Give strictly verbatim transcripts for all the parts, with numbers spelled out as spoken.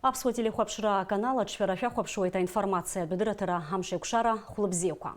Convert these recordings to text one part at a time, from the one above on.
Аԥсуа телехәаԥшра аканал аҿы шәара шәахәаԥшуеит аинформациатә дырраҭара Амшеикәшара, хәлыбзиақәа.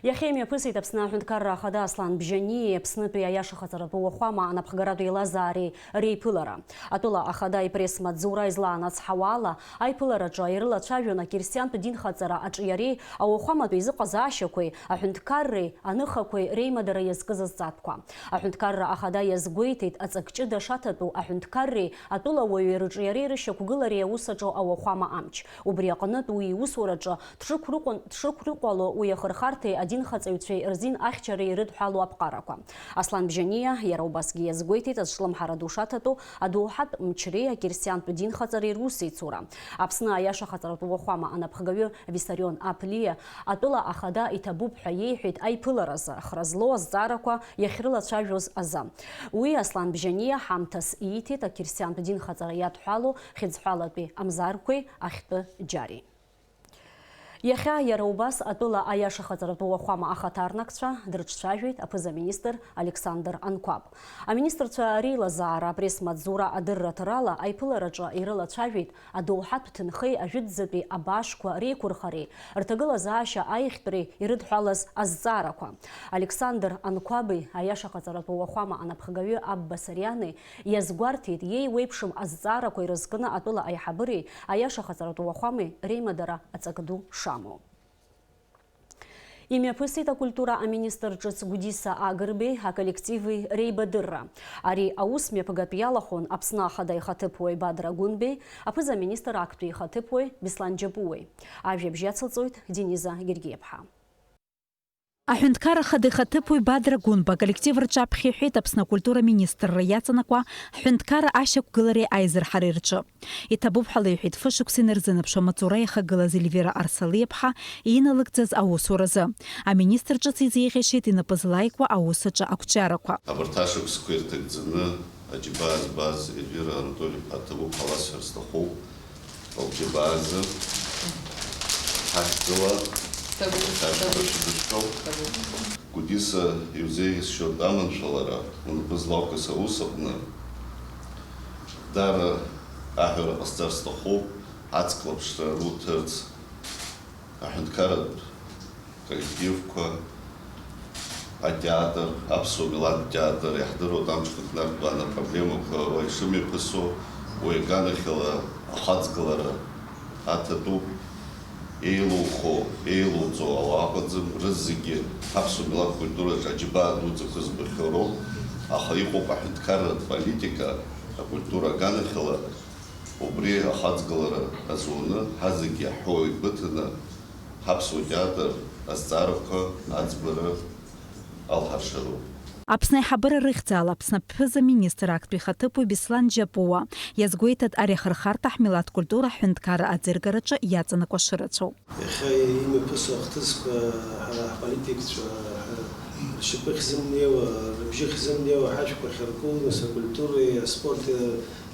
Иахьа имҩаԥысит Аԥсны аҳәынҭқарра ахада Аслан Бжьаниеи Аԥснытәи аиашахаҵаратәу уахәама анапхгаратә еилазаареи реиԥылара. Атәыла ахада ипресс-маҵзура излаанацҳауа ала, аиԥылараҿы ирылацәажәон ақьырсиантә динхаҵара аҿиареи ауахәаматәи изыҟазаашьақәеи аҳәынҭқарреи аныхақәеи реимадара иазкыз азҵаатәқәа. Аҳәынҭқарра ахада иазгәеиҭеит, аҵак ҷыда шаҭатәу аҳәынҭқарреи атәылауаҩи рыҿиареи рышьақәгылареи аус аҿы ауахәама амч. Убри аҟнытә уи иусураҿы дшықәрыҟәан-, дшықәрыҟәало уи ахырхарҭеи адинхаҵаҩцәеи рзин ахьчареи ирыдҳәалоу аԥҟарақәа. Аслан Бжьаниа иара убасгьы иазгәеиҭеит азҿлымҳара ду шаҭатәу адоуҳатә мчреи акьырсиантә динхаҵареи русеицура. Аԥсны аиашахаҵаратә уахәама анапхгаҩы Виссарион Аԥлиа атәыла ахада иҭабуп ҳәа иеиҳәеит аиԥыларазы ахра злоу азҵаарақәа иахьрылацәажәоз азы. Уи Аслан Бжьаниа ҳамҭас ииҭеит ақьырсиантә динхаҵара иадҳәалоу хьыӡҳәалатәи амзарқәеи ахьтәы џьари. Иахьа иара убас атәыла аиашахаҵаратәы уахәама ахаҭарнакцәа дрыҿцәажәеит аԥыза-министр Александр Анқәаб. Аминистрцәа реилазаара апресс-маҵзура адырраҭарала аиԥылараҿы ирылацәажәеит адоуҳатә ҭынхеи ажәытәӡатәи абаашқәа реиқәырхареи рҭагылазаашьа аиӷьтәреи ирыдҳәалаз азҵаарақәа. Александр Анқәаби аиашахаҵаратәы уахәама анапхгаҩы Абба Сариани иазгәарҭеит, иеиуеиԥшым азҵаарақәа ирызкны атәыла аиҳабыреи аиашахаҵаратәы уахәамеи реимадара аҵак ду шамоу. Имҩаԥысит акультура аминистр ҿыц Гәдиса Агрбеи аколлективи реибадырра. Ари аус мҩаԥгатә иалахәын Аԥсны Ахада ихаҭыԥуаҩ Бадра Гәынбеи, аԥыза-министр актәи ихаҭыԥуаҩ Беслан Џьапуеи. Ажәабжь иацылҵоит Дениза Гергиаԥҳа. Аҳәынҭқарра Ахада ихаҭыԥуаҩ Бадра Гәынба аколлектив рҿаԥхьа иҳәеит Аԥсны акультура министрра иаҵанакуа ҳҳәынҭқарра ашьақәгылареи аизырҳареи рҿы. Иҭабуп ҳәа леиҳәеит фышықәса инарзынаԥшуа амаҵура иахагылаз Ельвира Арсалиаԥҳа иналыгӡаз аусуразы. Аминистр ҿыц изеиӷьашьеит инапы злаикуа аус аҿы ақәҿиарақәа. Абарҭ ашықәсқәа ирҭагӡаны аџьабаа збаз Ельвира Анатоли-иԥҳа, ҭабуп ҳәа ласҳәар сҭахуп. Лџьабаазы ҳахьӡала ҭабуп, ҭабуп, ҭабуп. Гәдиса, иузеиӷьасшьоит аманшәалара, унапы злаукыз аус аҟны. Даара аҳәара ҟасҵар сҭахуп, ацклаԥшра руҭарц аҳәынҭқарратә коллективқәа, атеатр, аԥсуа милаҭтә театр, иаҳдыруеит амҽхак нарҭбааны апроблемақәа уа ишымҩаԥысуа, уи аганахьала ахаҵгылара аҭатәуп. Еилухо, еилуҵо ауаа ыҟаӡам, рызегьы аԥсуа милаҭ культураҿы аџьабаа дуӡӡақәа збахьоу роуп, аха иҟоуп аҳәынҭқарратә политика, акультура аганахьала убри ахаҵгылара азуны, ҳазегьы ҳҳәоу еибыҭаны, ҳаԥсуа театр азҵаарақәа аӡбара алҳаршароуп. Аԥсны аиҳабыра рыхьӡала Аԥсны аԥыза-министр актәи ихаҭыԥуаҩ Беслан Џьапуа иазгәеиҭеит ари ахырхарҭа ҳмилаҭ культура ҳҳәынҭқарра аӡыргараҿы иаҵанакуа шырацәоу. Иахьа имҩаԥысуа ахҭысқәа ҳара ҳполитикцәа ҳа-, ршьапы ахьзымнеиуа, рыбжьы ахьзымнеиуа ҳашәқәа ахьырку, нас акультуреи аспорти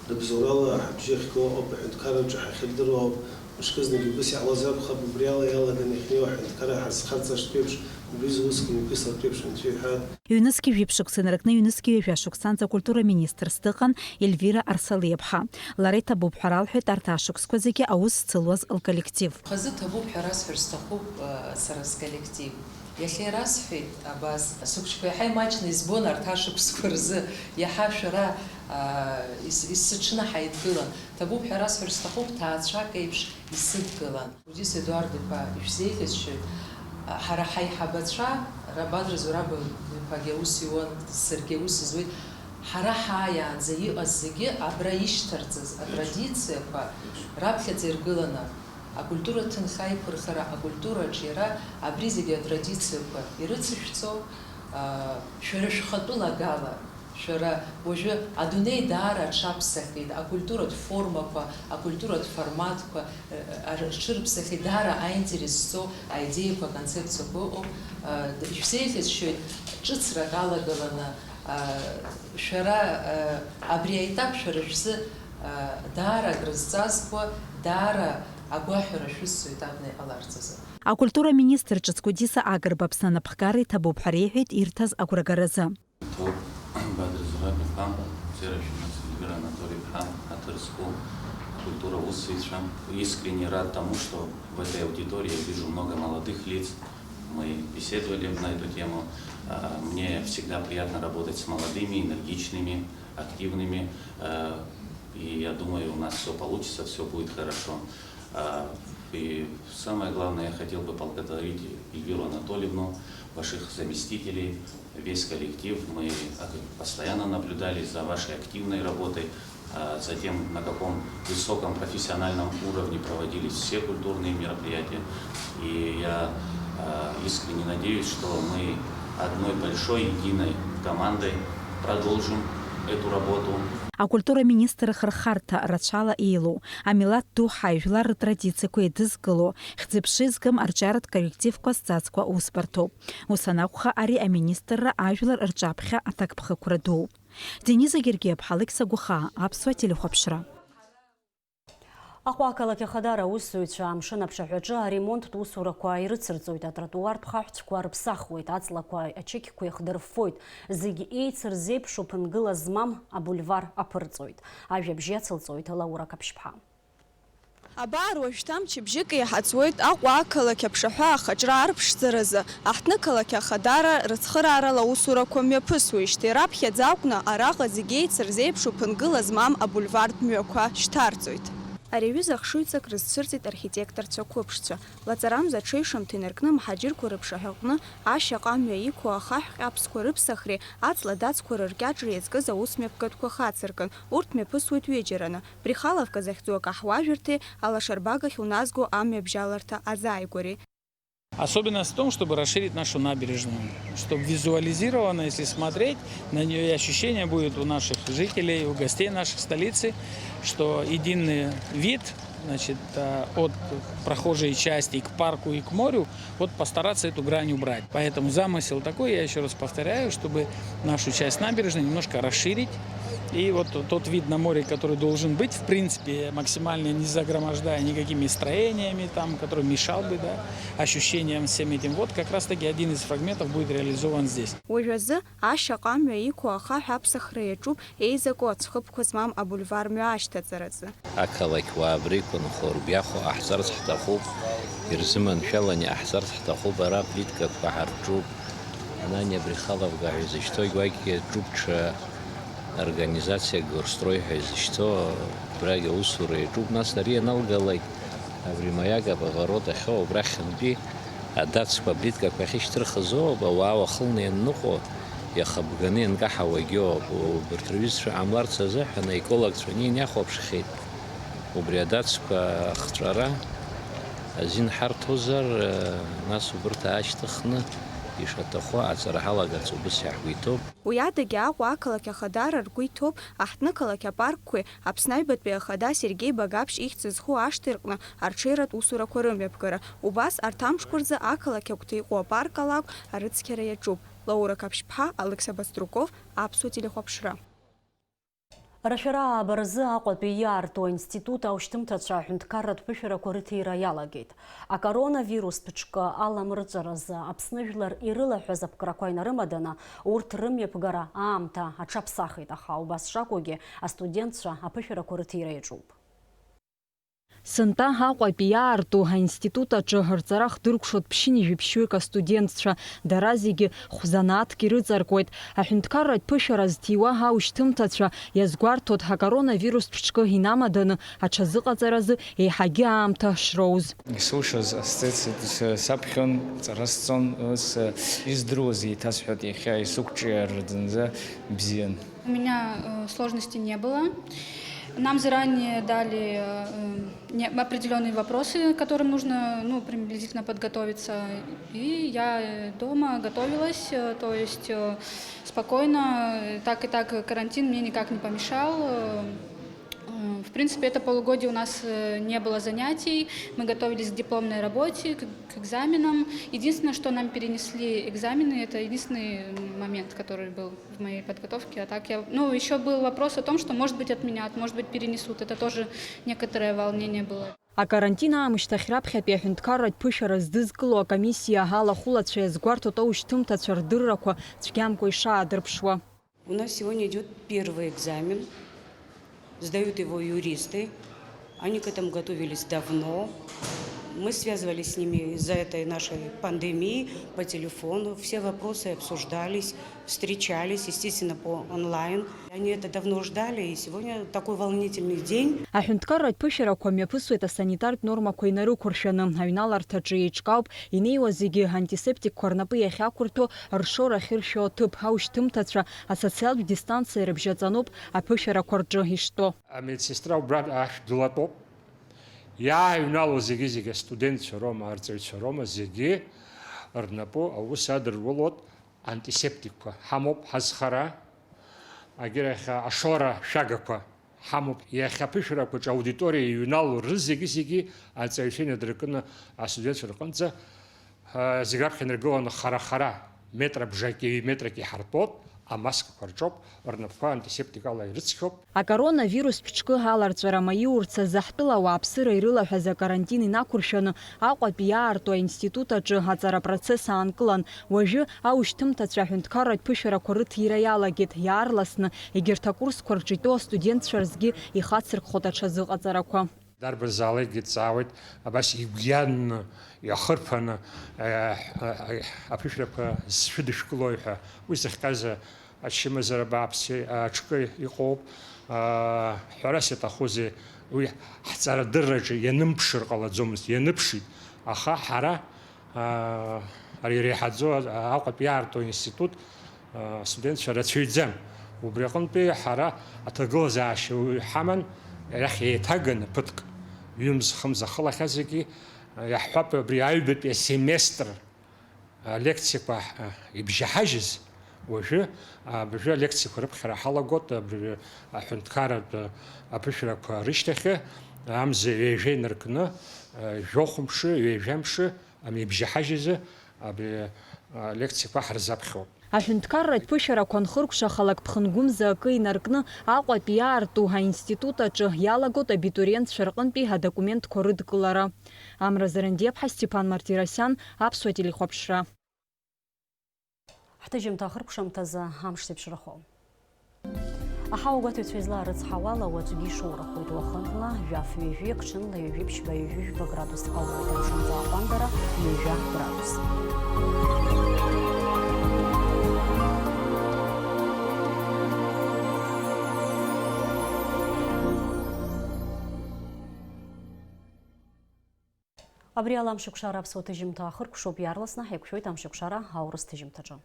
рыбзоурала ҳабжьы ахьго ауп аҳәынҭқарраҿы ҳахьырдыруа ауп. Мышкызнык убыс иҟалаз акәхап, убриала иалаган иахьнеиуа аҳәынҭқарра ҳазхарҵаштәеиԥш, убри зусқәа мҩаԥысратәеиԥш анцәа иҳәа. Ҩнызқьи жәиԥшь шықәса инаркны ҩнызқьи ҩажәа шықәсанӡа акультура министрс дыҟан Ельвира Арсалиаԥҳа. Лара иҭабуп ҳәа ралҳәеит арҭ ашықәсқәа зегьы аус зцылуаз лколлектив. Хазы ҭабуп ҳәа расҳәар сҭахуп, э, сара сколлектив. Иахьа ирасҳәеит абас, сыхәыҷқәа иаҳа имаҷны избон арҭ ашықәсқәа рзы, иаҳа шәара, а, ис-, ис-, сыҽны ҳаидгылан. Ҭабуп ҳәа расҳәар сҭахуп, ҭаацәак еиԥш исыдгылан. Гәдиса Едуард-иԥа, ишәзеиӷьасшьоит, а, ҳара ҳаиҳабацәа, Бадра Зураб-иԥагьы аус иуан, саргьы аус зуеит, ҳара ҳааиаанӡа иҟаз зегьы абра ишьҭарҵаз атрадициақәа раԥхьаӡа иргыланы, акультура ҭынха аиқәырхара, акультура аҿиара, абри зегьы атрадициақәа ирыцышәҵо, аа, шәара шәхатәы лагала, шәара уажәы адунеи даара аҽаԥсахьеит, акультуратә формақәа, акультуратә форматқәа, э, э, рҽырԥсахьеит, даара аинтерес зҵоу аидеиақәа, аконцепциақәа ыҟоуп. Э, д-, ишәзеиӷьасшьоит ҿыцрак алагаланы, э, шәара, э, абри аетап шәара шәзы, э, даара акрызҵазкуа, даара агәаҳәара шәысҭоит абна иҟаларц азы. Акультура аминистр ҿыц Гәдиса Агрба Аԥсны анапхгара иҭабуп ҳәа реиҳәеит ирҭаз агәрагаразы. Ҭоуп, Бадра Зураб-иԥа, Ӡера Шәмац, Ельвира Анатоли-иԥҳа, ҳаҭыр зқәу, Культура усуицәа. Искренне рад тому, что в этой аудитории я вижу много молодых лиц. Мы беседовали на эту тему. А, мне всегда приятно работать с молодыми, энергичными, активными. А, и я думаю, у нас всё получится, всё будет хорошо. А, и самое главное, я хотел бы поблагодарить Эльвиру Анатольевну, ваших заместителей, весь коллектив. Мы ак-, постоянно наблюдали за вашей активной работой, а, за тем, на каком высоком профессиональном уровне проводились все культурные мероприятия. И я, а, искренне надеюсь, что мы одной большой единой командой продолжим эту работу. Акультура аминистр хырхарҭа рацәала еилоу, амилаҭ ду ҳажәлар ртрадициақәа еидызкыло, хьӡы-ԥшьа згым арҿиаратә коллективқәа зҵазкуа усбарҭоуп. Ус анакәха, ари аминистрра ажәлар рҿаԥхьа аҭакԥхықәра дууп. Дениза Гергиаԥҳа, Алықьса Гәахаа, Аԥсуа телехәаԥшра. Аҟәа ақалақь Ахадара аусзуҩцәа амшын аԥшаҳәаҿы аремонттә усурақәа ирыцырҵоит, атротуартә хаҳәцәқәа рыԥсахуеит, аҵлақәа ачықьқәа иахдырффоит, зегь еицырзеиԥшу ԥынгыла змам абульвар аԥырҵоит. Ажәабжь иацылҵоит Лаура Қаԥшьԥҳа. Абар, уажәшьҭа мчыбжьык еиҳа ҵуеит Аҟәа ақалақь аԥшаҳәа ахаҿра арԥшӡаразы. Аҳҭнықалақь Ахадара рыцхыраарала аусурақәа мҩаԥысуеижьҭеи раԥхьаӡа акәны араҟа зегь еицырзеиԥшу ԥынгыла змам абульвартә мҩақәа шьҭарҵоит. Ари аҩыза ахшыҩҵак рызцәырҵит архитекторцәа қәыԥшцәа. Лаҵарамза аҽеишамҭа инаркны амҳаџьырқәа рыԥшаҳәаҟны ашьаҟа амҩа иқәу ахаҳә ҟьаԥсқәа рыԥсахреи аҵла дацқәа рыркьаҿреи иазкыз аусмҩаԥгатәқәа хацыркын, урҭ мҩаԥысуеит ҩыџьараны, Брехаловка захьӡу акаҳуажәырҭеи алашарбагахь уназго амҩабжьаларҭа азааигәареи. Особенность в том, чтобы расширить нашу набережную, чтобы визуализировано, если смотреть на неё, и ощущение будет у наших жителей, у гостей нашей столицы, что единый вид, значит, э, от прохожей части к парку и к морю, вот постараться эту грань убрать. Поэтому замысел такой, я ещё раз повторяю, чтобы нашу часть набережной немножко расширить. И вот тот вид на море, который должен быть, в принципе, максимально не загромождая никакими строениями, там, который мешал бы, да, ощущениям всем этим, вот как раз-таки один из фрагментов будет реализован здесь. Уажәазы ашьаҟа амҩа иқәу ахаҳә аԥсахра иаҿуп еизаку аӡхыԥқәа змам абульвар мҩа ашьҭаҵаразы. Ақалақьуаа абра иқәынхо ргәы иахәо ҟаҳҵарц ҳҭахуп, ирзыманшәаланы иҟаҳҵарц ҳҭахуп, ара плиткақәа ҳарҿуп, Анания Брехаловка ҳәа изышьҭоу гәакьа ҿуп ҽа организациак Горстрой ҳәа изышьҭоу, абрагь аусура иаҿуп, нас ари ианалгалак абри Маяк аповорот ахьоу абрахьынтәи адацқәа аплиткақәа ахьышьҭырхыз ауп, ауаа уахынла ианныҟәо, иахабганы ианкаҳауагьы ауп. Убарҭ рҩызцәа ҟамларц азыҳәан аекологцәа неины иахәаԥшхьеит. Убри адацқәа ахҵәара азин ҳарҭозар, нас убарҭ аашьҭыхны ишаҭаху аҵара ҳалагарц убыс иаҳгәеиҭоуп. Уи адагьы Аҟәа ақалақь Ахадара ргәы иҭоуп аҳҭнықалақь апаркқәеи Аԥсны Аҩбатәи Ахада Сергеи Багаԥшь ихьӡ зху ашҭеи рҟны арҽеиратә усурақәа рымҩаԥгара. Убас арҭ амшқәа рзы ақалақь агәҭа иҟоу апарк алакә арыцқьара иаҿуп. Лаура Қаԥшьԥҳа, Алықьса Баструков, Аԥсуа телехәаԥшра. Рашәара аабаразы Аҟәатәи иаарту аинститут аушьҭымҭацәа аҳәынҭқарратә ԥышәарақәа рыҭира иалагеит. Акоронавирустә ҿкы аламырҵәаразы Аԥсны жәлар ирылаҳәаз аԥкрақәа инарымаданы, урҭ рымҩаԥгара аамҭа аҽаԥсахит, аха убас шакәугьы астудентцәа аԥышәарақәа рыҭира иаҿуп. Сынтәа Аҟәатәи иаарту аинститут аҿы рҵара хдыркәшоит ԥшьынҩажәи ԥшьҩык астудентцәа, дара зегьы хә-занааҭк ирыҵаркуеит. Аҳәынҭқарратә ԥышәара зҭиуа аушьҭымҭацәа иазгәарҭоит, акоронавирустә ҿкы инамаданы аҽазыҟаҵаразы еиҳагьы аамҭа шроуз. Исылшоз ҟасҵеит, с-, с-, саԥхьон, ҵара сҵон, ус, издыруаз еиҭасҳәоит, иахьа исықәҿиар зынӡа бзиан. У меня, э, сложностей не было. Нам заранее дали, э, не-, определённые вопросы, к которым нужно, ну, приблизительно подготовиться. И я, э, дома готовилась, э, то есть, э, спокойно, э, так и так карантин мне никак не помешал. Э, э, в принципе, это полугодие у нас, э, не было занятий. Мы готовились к дипломной работе, к, к экзаменам. Единственное, что нам перенесли экзамены, это единственный момент, который был в моей подготовке. А так я, ну, ещё был вопрос о том, что, может быть, отменят, может быть, перенесут. Это тоже некоторое волнение было. Акарантин аамышьҭахь раԥхьатәи аҳәынҭқарратә ԥышәара здызкыло акомиссиа алахәылацәа иазгәарҭоит аушьҭымҭацәа рдыррақәа цәгьамкәа ишаадырԥшуа. У нас сегодня идёт первый экзамен. Сдают его юристы. Они к этому готовились давно. Мы связывались с ними из-за этой нашей пандемии по телефону. Все вопросы обсуждались, встречались, естественно, по онлайн. Они это давно ждали, и сегодня такой волнительный день. Аҳәынҭқарратә ԥышәарақәа мҩаԥысуеит асанитартә нормақәа инарықәыршәаны. Аҩналарҭаҿы еиҿкаауп инеиуа зегьы антисептикқәа рнапы иахьақәырҭәо, ршоура ахьыршәо аҭыԥ, аушьҭымҭацәа, асоциалтә дистанциа рыбжьаҵаноуп аԥышәарақәа рҿы иштәоу. Амедсестра убра ашә дылатәоуп. Иааҩналоу зегьы-зегьы астудентцәа роума, арҵаҩцәа роума, зегьы рнапы аус адырулоит. Антисептикқәа ҳамоуп ҳазхара, агьырахь ашоура шәагақәа ҳамоуп. Иахьа аԥышәарақәаҿы аудиториа иҩналоу рызегьы-зегьы арҵаҩцәа инадыркны астудентцәа рҟынӡа Зегь раԥхьа инаргыланы хара-хара, метра бжаки ҩ-метраки иҳартәоуп, амаскақәа рҿоуп, рнапқәа антисептикала ирыцқьоуп. Акоронавирус ԥҽкы аларҵәара маиурц азы ҳтәыла ауааԥсыра ирылаҳәаз акарантин инақәыршәаны Аҟәатәи иаарту аинститут аҿы аҵара процесс аанкылан. Уажәы аушьҭымҭацәа аҳәынҭқарратә ԥышәарақәа рыҭира иалагеит, иаарласны егьырҭ акурсқәа рҿы итәоу астудентцәа рзгьы ихацыркхоит аҽазыҟаҵарақәа. Дарбанзаалакгьы дҵаауеит, абас игәианны, иахырԥаны, э, э, аԥышәрақәа зшәыдышәкылои ҳәа. Уи зыхҟьаз ачымазара бааԥси аҽкы иҟоуп. Э, ҳәарас иаҭахузеи, уи ҳҵарадырраҿы ианымԥшыр ҟалаӡомызт, ианыԥшит. Аха ҳара Аа, ари иреиҳаӡоу Аҟәатәи иаарту аинститут, аа, астудентцәа рацәаҩӡам. Убри аҟынтәи ҳара аҭагылазаашьа уаҩы ҳаман, арахь еиҭаганы ԥыҭк, ҩымз-хымз ахылахьазаргьы, иаҳҳәап, абри аҩбатәи асеместр алекциақәа ҳ-, ибжьаҳажьыз, уажәы, абыржәы алекциақәа рыԥхьара ҳалагоит, абыржәы аҳәынҭқарратә аԥышәрақәа рышьҭахьы, амза ҩажәа инаркны, жәохә мшы, ҩажәа мшы, Амибжьаҳажьызы абри алекциақәа ҳарзаԥхьоит. Аҳәынҭқарратә ԥышәарақәа анхыркәшахалак ԥхынгәымза акы инаркны Аҟәатәи иаарту аинститут аҿы иалагоит абитуриентцәа рҟынтәи адокументқәа рыдкылара. Амра Зарандиаԥҳа, Степан Мартиросиан, Аԥсуа телехәаԥшра. Ҳҭыжьымҭа ахыркәшамҭазы амш зеиԥшрахо. Аҳауагәаҭаҩцәа излаарыцҳауала, уаҵәгьы ишоурахоит, уахынла жәаф-ҩажәи, ҽынла ҩажәи ԥшьба-ҩажәи жәба градус ауеит, амшынҵа аҟәандара ҩажәа градус. Абри ала амшықәшара аԥсуа ҭыжьымҭа ахыркәшоуп, иаарласны ҳаиқәшәоит амшықәшара аурыс ҭыжьымҭаҿы.